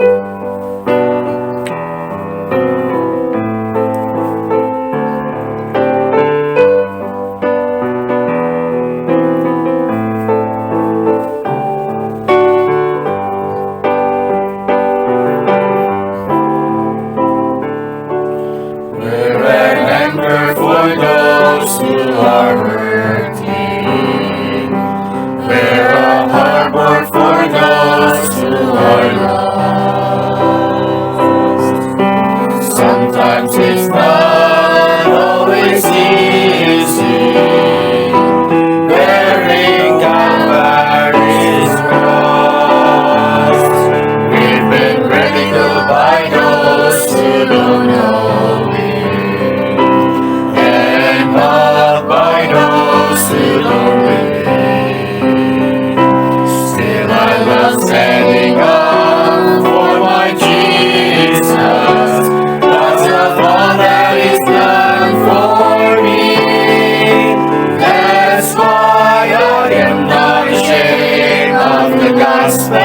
We're an anchor for those who are hurting. We're a harbor for those who are lost. Sometimes it's not always easy bearing Calvary's cross. We've been ridiculed by those who don't know Him and mocked by those who don't believe. Still I love standing up for my Jesus. 'Cause of all that He's done for me. That's why I am not ashamed of the gospel.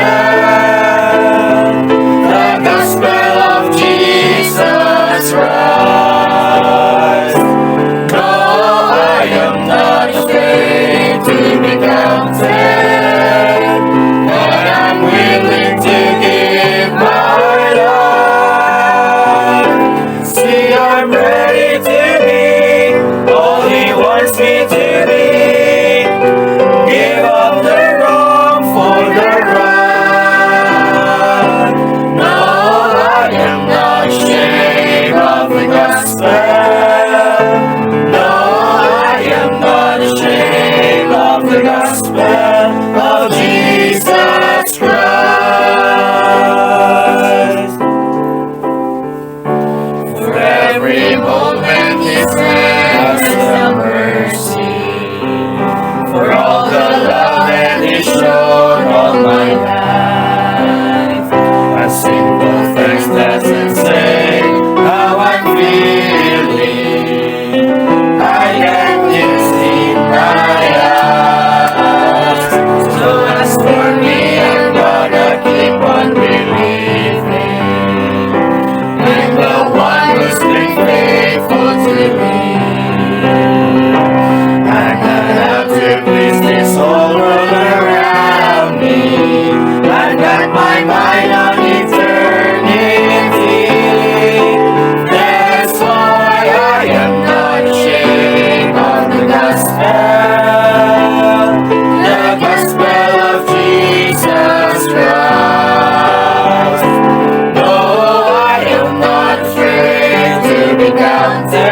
The gospel of Jesus Christ. No, I am not ashamed to be counted, but I'm willing to give my life. See, I'm ready to be all He wants me to be. Give up the wrong for the right. No, I am not ashamed of the gospel. No, I am not ashamed of the gospel of Jesus Christ. For every moment He sends a mercy. For all the love that He's shown all my life. A simple thanks doesn't say how I'm feeling. I got tears in my eyes. So as for me, I'm gonna keep on believing in the one who's been faithful to me. I'm not out to please this whole world around me. I've got my mind on eternity. That's why I am not ashamed of the gospel. The gospel of Jesus Christ. No, I am not afraid to be counted.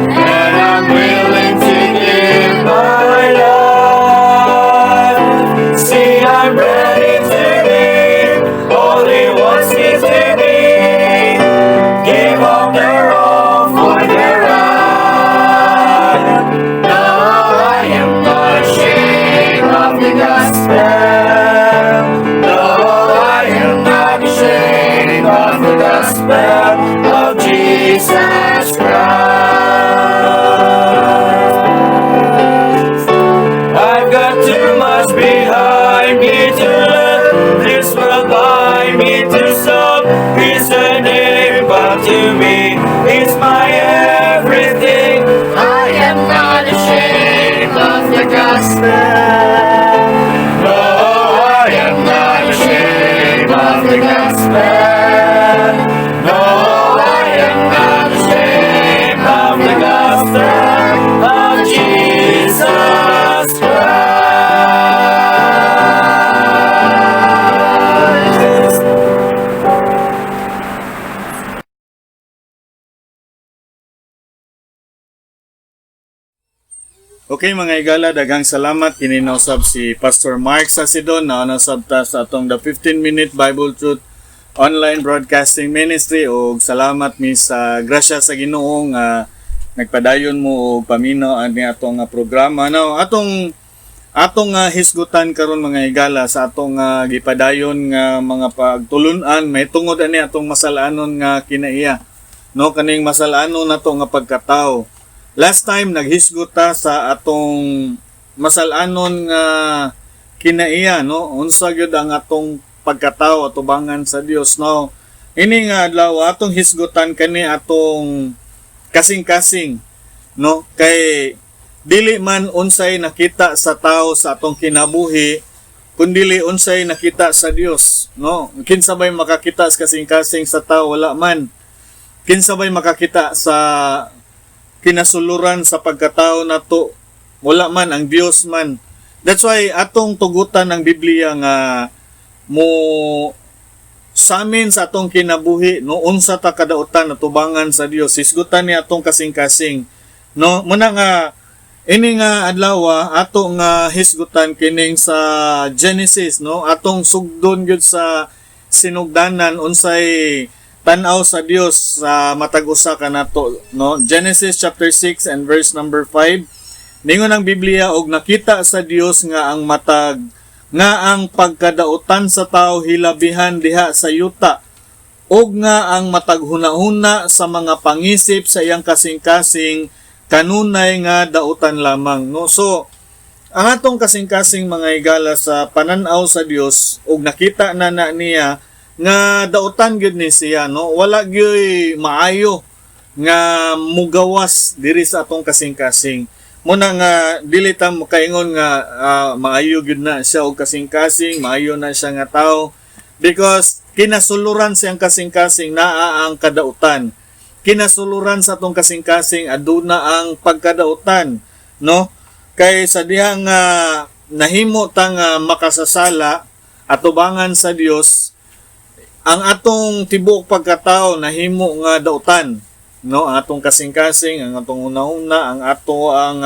And I'm willing to give my life. See, I'm ready to be all He wants me to be. Give up the wrong for the right. No, I am not ashamed of the gospel. No, I am not ashamed of the gospel of Jesus Christ. I've got too much behind me to let this world bind me to some. Is a name, but to me it's my everything. I am not ashamed of the gospel. No, I am not ashamed of the gospel. No, I am not ashamed of the gospel of Jesus Christ. Okay, mga igala, daghang salamat. Kini na usab si Pastor Mark Sasidon na usab ta sa atong The 15 Minute Bible Truth Online Broadcasting Ministry og salamat mi sa grasya sa Ginoo nga nagpadayon mo og paminaw ani atong nga programa. Now, atong hisgutan karon, mga higala, sa atong gipadayon nga mga pagtulunan may tungod ani atong masalanon nga kinaiya, no, kaning masalanon nato nga pagkatao. Last time naghisgot ta sa atong masalanon nga kinaiya, no, unsa gyud ang atong pagkatao atubangan sa Dios, no? Ini nga adlaw, atong hisgutan kani atong kasing-kasing, no? Kay dili man unsay nakita sa tao sa atong kinabuhi, kundili unsay nakita sa Dios, no? Kinsa bay makakita sa kasing-kasing sa tao? Wala man. Kinsa bay makakita sa kinasuluran sa pagkatao nato? Wala man, ang Dios man. That's why atong tugutan ng Biblia nga mo samin sa atong kinabuhi, no, unsa ta kadautan natubangan sa Dios. Hisgutan ni atong kasing-kasing, no? Muna nga ini nga adlaw, ato nga hisgutan kining sa Genesis, no? Atong sugdon gyud sa sinugdanan unsay tan-aw sa Dios sa matag usa kanato, no? Genesis chapter 6 and verse number 5. Ningon ang Biblia, "Og nakita sa Dios nga ang matag nga ang pagkadautan sa tao hilabihan diha sa yuta ug nga ang matag hunahuna sa mga pangisip sa iyang kasing-kasing kanunay nga dautan lamang," no? So ang atong kasing-kasing, mga higala, sa pananaw sa Dios ug nakita na na niya nga dautan gyud ni siya, no? Wala gyud maayo nga mugawas diri sa atong kasing-kasing. Muna nga dili ta makaingon nga maayo gyud na siya og kasing-kasing, maayo na siya nga tao, because kinasuluran siyang kasing-kasing naa ang kadautan. Kinasuluran sa atong kasing-kasing aduna ang pagkadautan, no? Kay sa diha nga nahimo ta nga makasasala atubangan sa Dios, ang atong tibuok pagkatao nahimo nga dautan, no? Ang atong kasing-kasing, ang atong hunahuna, ang ato ang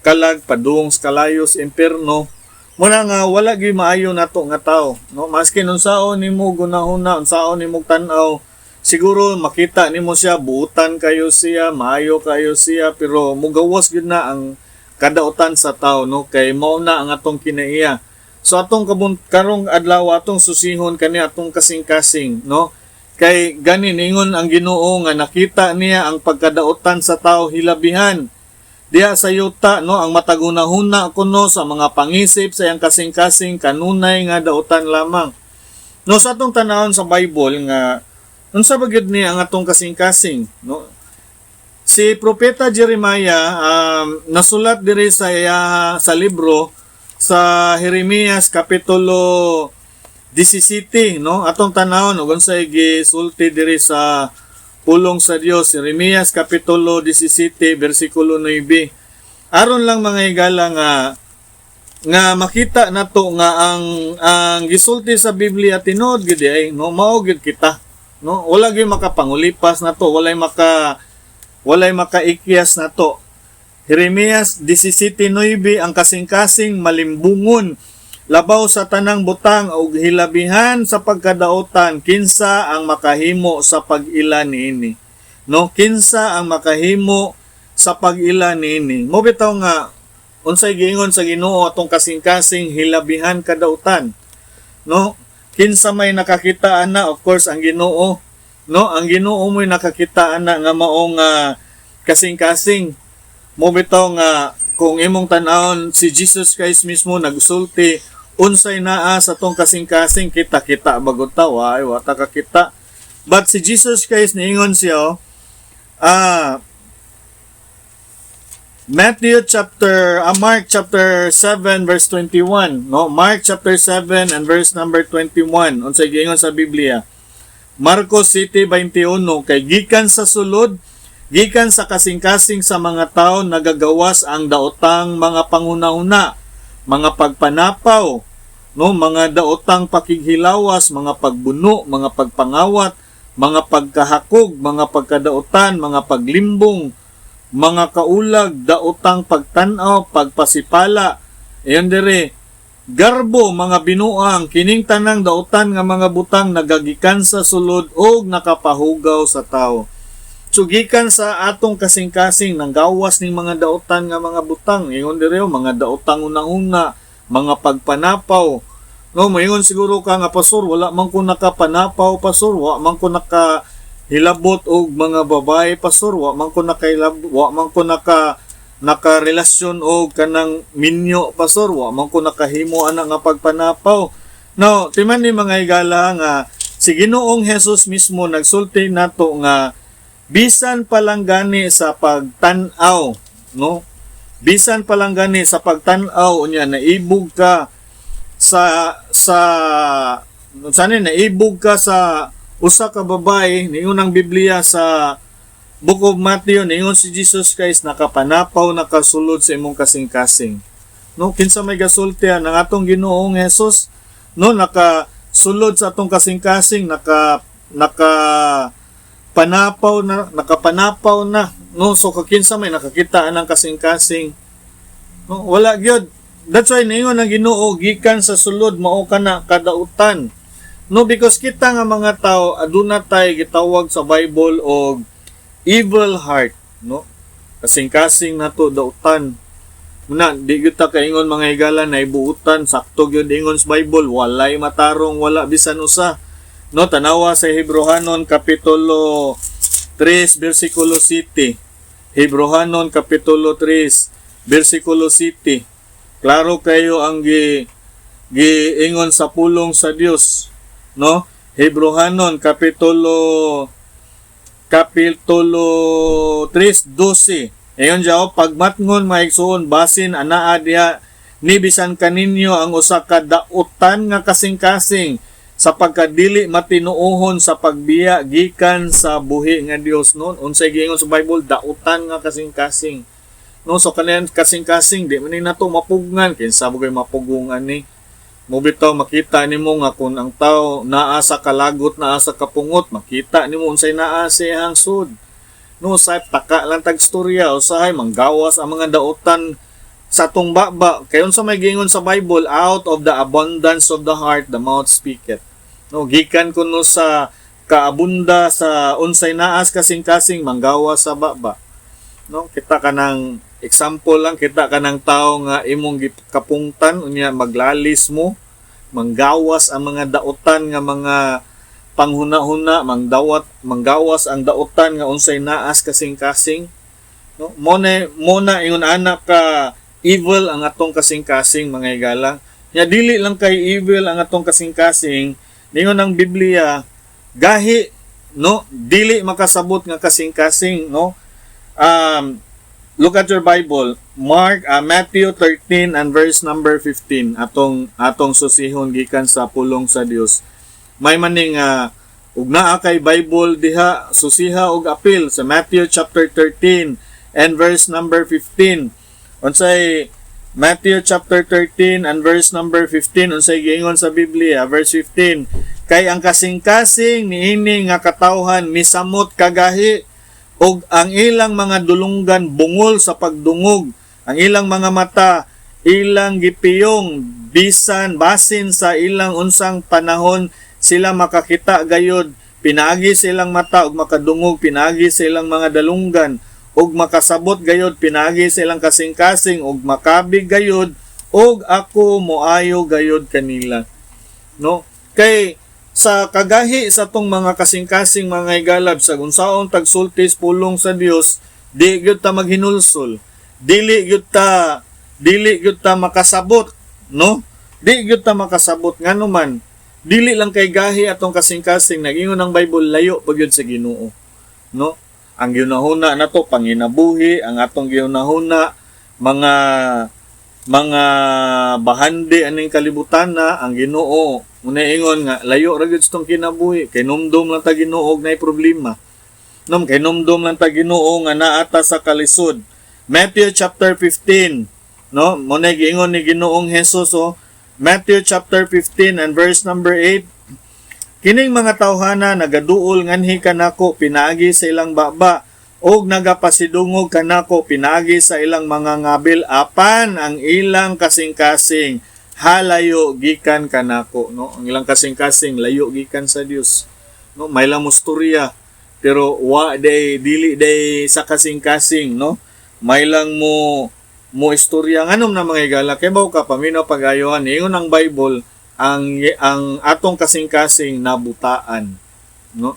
kalag padung sa kalayos, impierno. Muna nga wala gyud maayo nato nga tao, no? Maskin unsaon nimo gunahuna, unsaon nimo tan-aw, siguro makita nimo siya buutan kayo siya, maayo kayo siya, pero mugawas gyud na ang kadautan sa tao, no? Kay mao na ang atong kinaiya. So atong kabun karong adlaw, atong susihon kani atong kasing-kasing, no? Kay gani ningon ang Ginoo nga nakita niya ang pagkadautan sa tao hilabihan diha sa yuta, no? Ang matag hunahuna kuno sa mga pangisip sa iyang kasing-kasing kanunay nga dautan lamang, no? Sa atong tanawon sa Bible nga unsa ba gyud ni ang atong kasing-kasing, no? Si Propeta Jeremiah, nasulat diri sa libro sa Jeremias kapitulo 17, no? Atong tanawon ug unsay gisulti diri sa pulong sa Dios. Jeremias kapitulo 17 bersikulo 9. Aron lang, mga higala, nga nga makita nato nga ang gisulti sa Biblia tinuod gid ay, no? Mao gid kita, no? Wala gyud makapangulipas nato, walay makaikyas nato. Jeremias 17:9: "Ang kasing-kasing malimbungon labaw sa tanang butang ug hilabihan sa pagkadautan. Kinsa ang makahimo sa pag-ila niini?" No? Kinsa ang makahimo sa pag-ila niini? Mo bitaw nga unsay giingon sa Ginoo, atong kasing-kasing hilabihan kadautan, no? Kinsa may nakakita ana? Of course, ang Ginoo, no? Ang Ginoo mo'y nakakita ana nga maong kasing-kasing. Mo bitaw nga kung imong tan-awon, si Jesus Christ mismo nagsulti unsay naa sa tong kasing-kasing. Kita-kita bagod ta, ay wa ta kakita. But si Jesus Christ, niingon siya, oh, Matthew chapter Mark chapter 7 verse 21, no? Mark chapter 7 and verse number 21, unsay giingon sa Biblia? Marcos 7:21: "Kay gikan sa sulod, gikan sa kasing-kasing sa mga tao, nagagawas ang daotang mga panghunahuna, mga pagpanapaw, no, mga daotang pakighilawas, mga pagbuno, mga pagpangawat, mga pagkahakog, mga pagkadautan, mga paglimbong, mga kaulag, daotang pagtan-aw, pagpasipala." Ayon dire, "Garbo, mga binuang. Kining tanang dautan nga mga butang nagagikan sa sulod og nakapahugaw sa tao." So gikan sa atong kasing-kasing nang gawas ning mga dautan nga mga butang. Ingon dire, oh, mga daotang una-una, mga pagpanapaw. No, moingon siguro ka nga, "Pastor, wala man ko nakapanapaw, pastor, wa man ko naka hilabot og mga babae, pastor, wa man ko nakailab, wa man ko naka nakarelasyon og kanang minyo, pastor, wa man ko nakahimo ana nga pagpanapaw." No, timan ni, mga higala, nga si Ginoong Jesus mismo nagsulti nato nga bisan pa lang gani sa pagtan-aw, no? Bisan pa lang gani sa pagtan-aw, unya naibog ka sa sani, naibog ka sa usa ka babae, niingon ang Biblia sa Book of Matthew, niingon si Jesus Christ, nakapanapaw nakasulod sa imong kasing-kasing. No, kinsa may gasulti ang atong Ginoong Jesus, no? Nakasulod sa atong kasing-kasing, naka naka panapaw na, nakapanapaw na, no? So kakinsa may nakakita anang kasing-kasing, no? Wala gyud. That's why niingon ang Ginoo, gikan sa sulod mao kana kadautan, no? Because kita nga mga tao, aduna tay gitawag sa Bible og evil heart, no? Kasing-kasing nato dautan na. Di gyud ta kaingon, mga higala, na ibuutan. Sakto gyud ingon sa Bible, walay matarong, wala bisan usa, no? Tanawa sa Hebrohanon kapitulo 3 bersikulo 7. Hebrohanon kapitulo 3 bersikulo 7, klaro kayo ang gi giingon sa pulong sa Dios, no? Hebrohanon kapitulo 3:12. Ayon diya, "Pagmatngon, mga igsuon, basin anaa diha ni bisan kaninyo ang usa ka dautan nga kasing-kasing sa pagkadili matinuohon sa pagbiya gikan sa buhi nga Dios," no? Unsay giingon sa Bible? Dautan nga kasing-kasing, no? So kaniyan kasing-kasing, di man ni nato mapugngan. Kinsa mo kay mapugungan ni mo? Bitaw makita nimo nga kung ang tao naa sa kalagot, naa sa kapungot, makita nimo unsay naa sa iyang sud, no? Sa taka lang tag storya, usahay manggawas ang mga dautan sa atong baba, kay unsa may giingon sa Bible? "Out of the abundance of the heart the mouth speaketh," no? Gikan kuno sa kaabunda sa unsay naas kasing-kasing, manggawas sa baba, no? Kita ka ng example lang, kita ka ng tao nga imong gikapungtan, unya maglalis mo, manggawas ang mga dautan nga mga panghuna-huna, mangdawat, manggawas ang dautan nga unsay naas kasing-kasing, no? Mo na ingon anak ka evil ang atong kasing-kasing, mga higala. Nya dili lang kay evil ang atong kasing-kasing, ningon ang Biblia, gahi, no? Dili makasabot nga kasing-kasing, no? Look at your Bible. Mark Matthew 13 and verse number 15, atong susihon gikan sa pulong sa Dios. May maning ug naa kay Bible diha, susiha og apil sa Matthew chapter 13 and verse number 15. Unsay Matthew chapter 13 and verse number 15, unsay giingon sa Biblia? Verse 15, "Kay ang kasing-kasing niini nga katawhan misamot kagahi, ug ang ilang mga dulunggan bungol sa pagdungog, ang ilang mga mata ilang gipiyong, bisan basin sa ilang unsang panahon sila makakita gayod pinaagi sa ilang mata ug makadungog pinaagi sa ilang mga dalunggan ug makasabot gayod pinaagi sa ilang kasing-kasing ug makabig gayod ug ako moayo gayod kanila," no? Kay sa kagahi sa tong mga kasing-kasing, mga higalab, sa unsaon tagsultis pulong sa Dios, di gyud ta maghinulsol, dili gyud ta makasabot, no? Di gyud ta makasabot. Ngano man, dili lang kay gahi atong kasing-kasing, nagingon ang Bible, layo pa gyud sa Ginoo, no? Ang gihunahuna nato panginabuhi, ang atong gihunahuna mga bahandi aning kalibutan na ang Ginoo muna ingon nga layo ra gyud sa tong kinabuhi. Kay numdum lang ta Ginoo og naay problema, no? Kay numdum lang ta Ginoo nga naa ta sa kalisod. Matthew chapter 15, no? Mo na giingon ni Ginoong Hesus, oh. Matthew chapter 15 and verse number 8, "Kining mga tawhana nagaduol nganhi kanako pinaagi sa ilang baba og nagapasidungog kanako pinaagi sa ilang mga ngabil, apan ang ilang kasing-kasing halayo gikan kanako," no? Ang ilang kasing-kasing layo gikan sa Dios, no? May lang mustorya pero wa day, dili day sa kasing-kasing, no? May lang mo mo istorya. Nganom na, mga higala, kay baw ka paminaw pag-ayohan, ingon ang Bible, ang atong kasing-kasing nabutaan, no?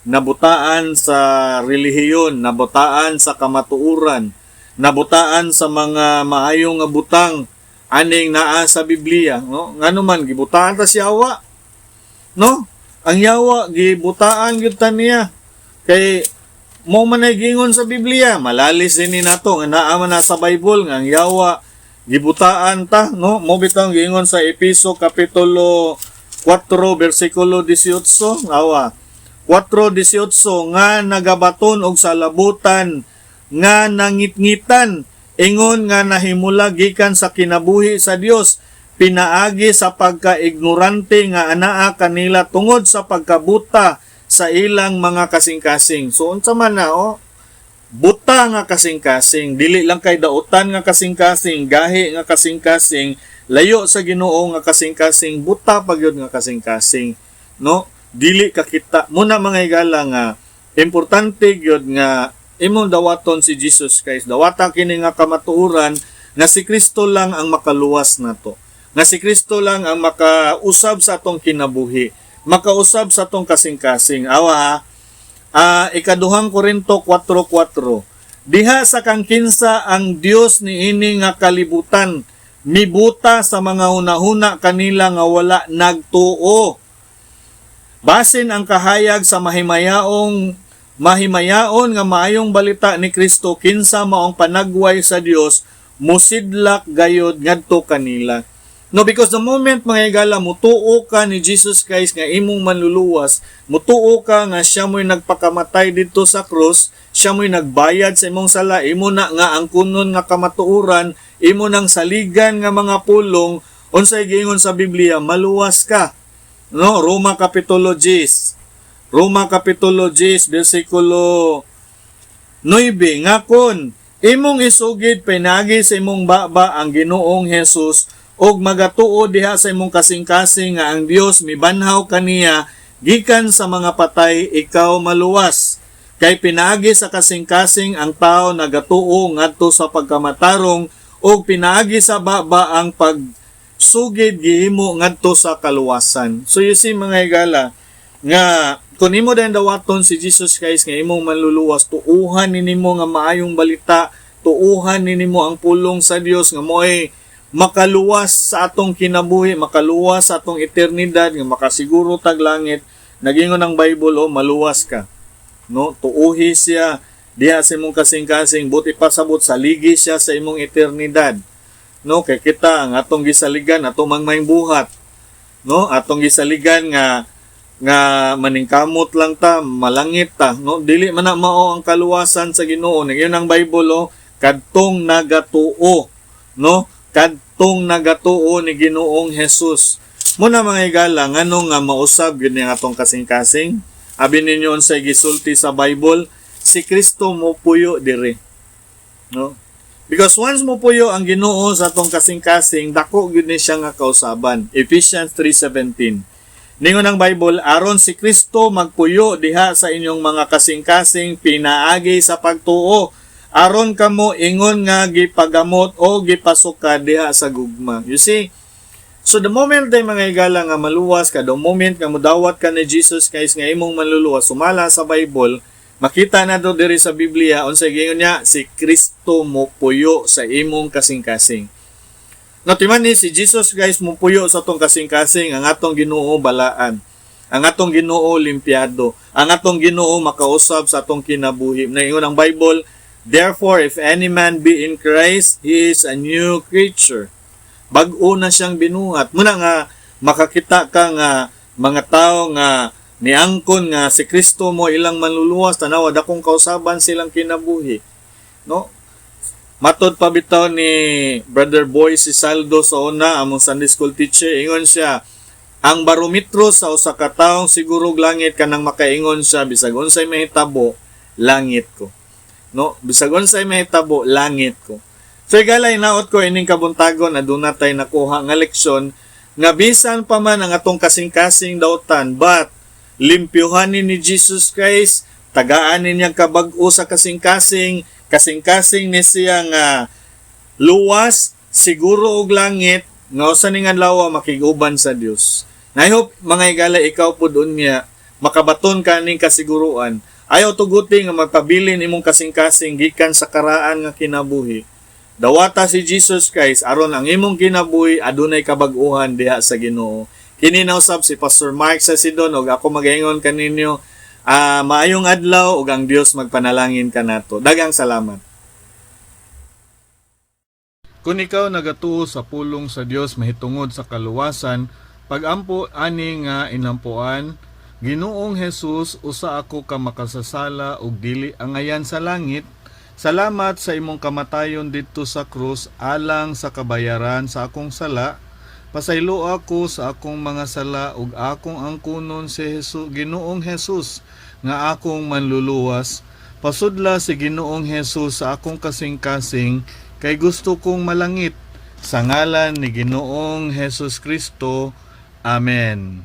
Nabutaan sa relihiyon, nabutaan sa kamatuoran, nabutaan sa mga maayong nga butang. Aning naa sa Biblia, no? Ngano man gibutaan ta si yawa, no? Ang yawa gibutaan gyud ta niya. Kay mo man ay giingon sa Biblia, malalis din ni nato nga naa man na sa Bible nga ang yawa gibutaan ta, no? Mo bitaw giingon sa Epeso kapitulo 4 bersikulo 18, awa. 4:18 nga nagabaton og salabutan nga nangitngitan ingon nga nahimula gikan sa kinabuhi sa Dios pinaagi sa pagka-ignorante nga anaa kanila tungod sa pagkabuta sa ilang mga kasing-kasing. So unsa man na, oh? Buta nga kasing-kasing, dili lang kay dautan nga kasing-kasing, gahi nga kasing-kasing, layo sa Ginoo nga kasing-kasing, buta pa gyud nga kasing-kasing, no? Dili ka kita. Muna, mga higala, nga importante gyud nga imong dawaton si Jesus Christ. Dawata kini nga kamatuoran nga si Kristo lang ang makaluwas nato. Nga si Kristo lang ang makausab sa atong kinabuhi, makausab sa atong kasing-kasing. Awa ha. Ikaduhang Korinto 4:4. Diha sa kang kinsa ang Dios niini nga kalibutan mibuta sa mga hunahuna kanila nga wala nagtuo. Basin ang kahayag sa mahimayaon nga maayong balita ni Kristo, kinsa maong panagway sa Dios, musidlak gayod ngadto kanila. No, because the moment, mga higala, mutuo ka ni Jesus Christ nga imong manluluwas, mutuo ka nga siya mo'y nagpakamatay didto sa krus, siya mo'y nagbayad sa imong sala, imo na nga ang kunon nga kamatuoran, imo nang saligan nga mga pulong, unsay giingon sa Biblia, maluwas ka. No, Roma kapitulo 10. Roma kapitulo 10 bersikulo 9, nga kon imong isugid pinaagi sa imong baba ang Ginoong Jesus ug magatuo diha sa imong kasing-kasing nga ang Dios mibanhaw kaniya gikan sa mga patay, ikaw maluwas. Kay pinaagi sa kasing-kasing ang tao nagatuo ngadto sa pagkamatarong ug pinaagi sa baba ang pagsugid gihimo ngadto sa kaluwasan. So you see, mga higala, nga kung imo din dawaton si Jesus Christ nga imong manluluwas, tuuhan nimo nga maayong balita, tuuhan nimo ang pulong sa Dios nga mo'y makaluwas sa atong kinabuhi, makaluwas sa atong eternidad, nga makasiguro tag langit. Nagingon ang Bible, oh, maluwas ka. No, tuuhi siya diha sa imong kasing-kasing, buti pasabot saligi siya sa imong eternidad. No, kay kita ang atong gisaligan, atong mang buhat. No, atong gisaligan nga maningkamot lang ta, malangit ta, no? Dili man na mao ang kaluwasan sa Ginoo. Ngayon ang Bible, oh, kadtong nagatuo, no? Kadtong nagatuo ni Ginoong Jesus. Muna, mga higala, ngano nga mausab gyud ni atong kasing-kasing? Abi ninyo unsay gisulti sa Bible, si Kristo mo puyo diri. No? Because once mo puyo ang Ginoo sa atong kasing-kasing, dako gyud ni siya nga kausaban. Ephesians 3:17. Ningon ang Bible, aron si Kristo magpuyo diha sa inyong mga kasing-kasing pinaagi sa pagtuo. Aron kamo ingon nga gipagamot o gipasukad diha sa gugma. You see? So the moment day, mga higala, nga maluwas ka, the moment nga mudawat ka ni Jesus Christ nga imong manluluwas, sumala sa Bible, makita na do diri sa Biblia unsay giingon niya, si Kristo mo puyo sa imong kasing-kasing. Natiman ni si Jesus Christ mo puyo sa atong kasing-kasing, ang atong Ginoo balaan. Ang atong Ginoo limpyado. Ang atong Ginoo makausab sa atong kinabuhi. Naingon ang Bible, "Therefore, if any man be in Christ, he is a new creature." Bag-o na siyang binuhat. Muna nga makakita ka nga mga tao nga niangkon nga si Kristo mo ilang manluluwas, tanawa dakong kausaban silang kinabuhi. No? Matod pa bitaw ni Brother Boy si Saldo sa una, among Sunday school teacher, ingon siya, ang barometro sa usa ka taong siguro langit kanang makaingon siya, "Bisag unsay mahitabo, langit ko." No, bisag unsay mahitabo, langit ko. So higala, hinaot ko ining kabuntagon aduna tay nakuha nga leksyon nga bisan pa man ang atong kasing-kasing dautan, but limpyuhan ni Jesus Christ, tagaan niya kabag-o sa kasing-kasing, kasing-kasing ni siya nga luwas, siguro og langit, nga usa ning adlaw makig-uban sa Dios. Na I hope, mga higala, ikaw pud unya makabaton ka ning kasiguruan. Ayaw tuguti nga magpabilin imong kasing-kasing gikan sa karaan nga kinabuhi. Dawata si Jesus Christ aron ang imong kinabuhi adunay kabag-uhan diha sa Ginoo. Kini nausab si Pastor Mark sa Sidon ug ako magaingon kaninyo, maayong adlaw ug ang Dios magpanalangin kanato. Daghang salamat. Kung ikaw nagatuo sa pulong sa Dios mahitungod sa kaluwasan, pagampo ani nga inampuan: "Ginoong Jesus, usa ako ka makasasala ug dili angayan sa langit. Salamat sa imong kamatayon didto sa krus alang sa kabayaran sa akong sala. Pasaylo ako sa akong mga sala ug akong angkunon si Jesus, Ginoong Jesus, nga akong manluluwas. Pasudla si Ginoong Jesus sa akong kasing-kasing kay gusto kong malangit. Sa ngalan ni Ginoong Jesus Kristo. Amen."